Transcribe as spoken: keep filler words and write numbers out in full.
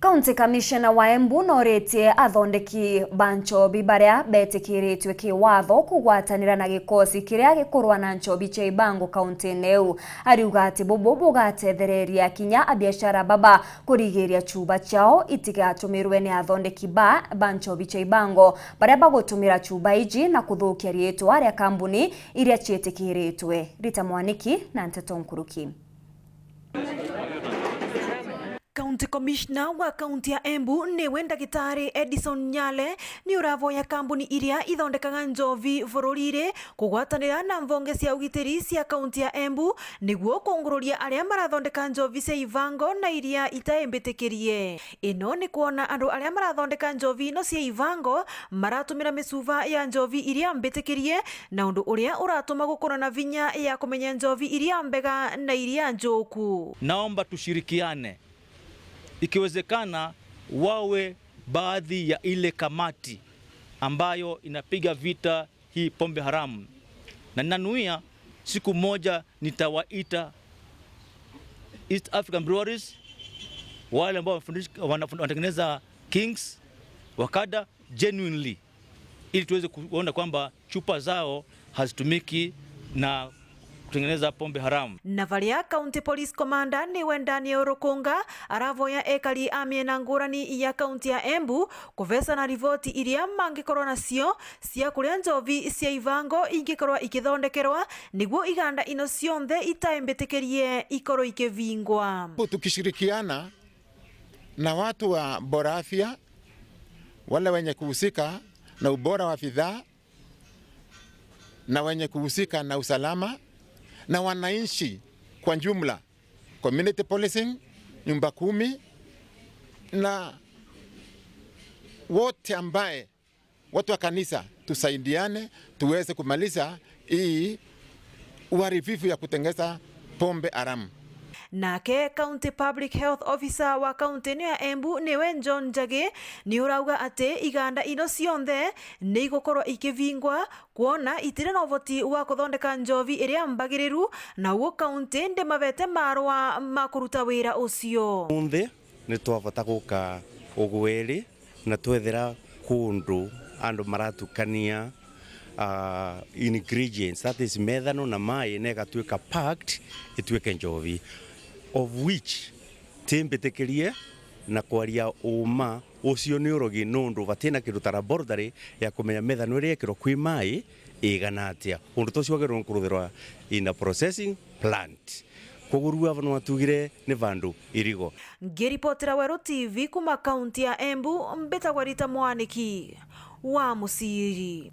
County Commissioner wa Embu noritie athondeki ba nchobi baria betikiritwe kiwatho kugwatanira na gikosi kiria gikurwa na nchobi cia ibango kaunti-ini iu. Ariuga ati bubu bugatethereria kinya abiashara baba kurigiria chuba ciao itigatumirwe ni athondeki ba, ba nchobi cia ibango baria bagutumira chuba iji na kuthukia riitwa ria kambuni iria ciitikiritwe. Rita Mwaniki na nteto nkuruki. County Commissioner wa kaunti ya Embu niwe Ndagitari Edison Nyale ni uravoya kambuni iria ithondekaga njovi bururi-ri kugwatanira na mvonge cia ugitiri cia kaunti ya Embu niguo kungururia aria marathondeka njovi cia ibango na iria itaimbitikirie. Ino ni kwona andu aria marathondeka njovi ino cia ibango maratumira micuba ya njovi iria mbitikirie, na undu uria uratuma gukorwa na vinya ya kumenya njovi iria mbega na iria njuku. Naomba tushirikiane, ikiwezekana wawe baadhi ya ile kamati ambayo inapiga vita hii pombe haramu, na ninanuia siku moja nitawaita East African Breweries, wale ambao wanafundisha, wanafund-, wanatengeneza Kings, Wakada genuinely, ili tuweze kuona kwamba chupa zao hazitumiki na kutengeneza pombe haramu. Na varia County Police Commander niwe Daniel Rukunga aravoya ekari a miena ngurani ya kaunti ya Embu kuvecana riboti iria mangikorwa nacio cia kuria njovi cia ibango ingikorwa ikithondekerwa, niguo iganda ino cionthe itaimbitikirie ikorwo ikivingwa. Tukishirikiana na watu wa bora afya, wale wenye kuhusika na ubora wa bidhaa, na wenye kuhusika na usalama, na wananchi kwa jumla, community policing, nyumba kumi, na wote ambaye watu wa kanisa tusaidiane tuweze kumaliza hii uharibifu ya kutengeza pombe haramu. Nake County Public Health Officer wa kaunti ino ya Embu niwe John Njagi, ni urauga ati iganda ino cionthe ni igukorwa ikivingwa kwona itiri na uvoti wa kuthondeka njovi iria mbagiriru, na uguo kaunti ndimavete marwa ma kuruta wira ucio. Umunthi ni twavota guka ugweri na twethira kundu andu maratukania, ah, ingredients, that is methano na mai, na igatuika packed ituike njovi, of which timbitikirie na kwaria uma, ucio ni urogi, nundu batina kindu ta laboratory ya kumenya methano iria ikirwa kwi mai igana atia. Undu ta ucio wagirwa ni kuruthirwa in a processing plant. Koguo riu ava no atugire ni vandu irigo. Ngiripotera Weru T V kuma kaunti ya Embu, mbitagwa Rita Mwaniki wa Muciri.